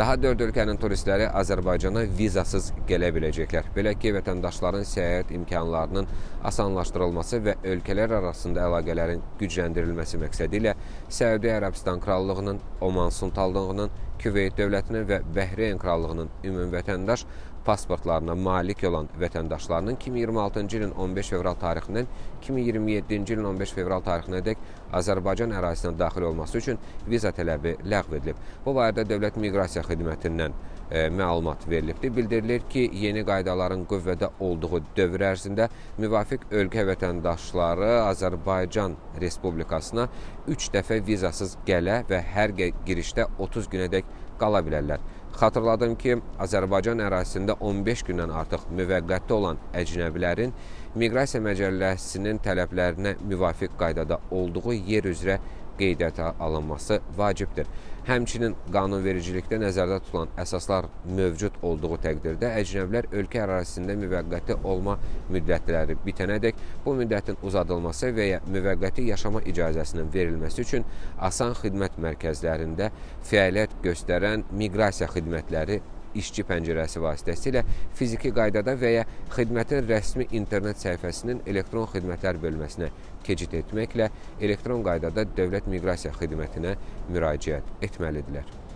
Daha 4 ölkənin turistləri Azərbaycana vizasız gələ biləcəklər. Belə ki, vətəndaşların səyahət imkanlarının asanlaşdırılması və ölkələr arasında əlaqələrin gücləndirilməsi məqsədi ilə Səudiyyə Ərəbistan Krallığının, Oman Sultanlığının, Küveyt dövlətinin və Bəhreyn Krallığının ümumvətəndaş pasportlarına malik olan vətəndaşlarının 2026-cı ilin 15 fevral tarixindən 2027-ci ilin 15 fevral tarixinədək Azərbaycan ərazisinə daxil olması üçün viza tələbi ləğv edilib. Bu barədə Dövlət Miqrasiya Xidmətindən məlumat verilibdir. Bildirilir ki, yeni qaydaların qüvvədə olduğu dövr ərzində müvafiq ölkə vətəndaşları Azərbaycan Respublikasına 3 dəfə vizasız gələ və hər girişdə 30 günədək qala bilərlər. Xatırladım ki, Azərbaycan ərazisində 15 gündən artıq müvəqqəti olan əcnəbilərin Miqrasiya Məcəlləsinin tələblərinə müvafiq qaydada olduğu yer üzrə qeydiyyata alınması vacibdir. Həmçinin qanunvericilikdə nəzərdə tutulan əsaslar mövcud olduğu təqdirdə əcnəbilər ölkə ərazisində müvəqqəti olma müddətləri bitənədək bu müddətin uzadılması və ya müvəqqəti yaşama icazəsinin verilməsi üçün asan xidmət mərkəzlərində fəaliyyət göstərən miqrasiya xidmətləri işçi pəncərəsi vasitəsilə fiziki qaydada və ya xidmətin rəsmi internet səhifəsinin elektron xidmətlər bölməsinə keçid etməklə elektron qaydada Dövlət Miqrasiya Xidmətinə müraciət etməlidirlər.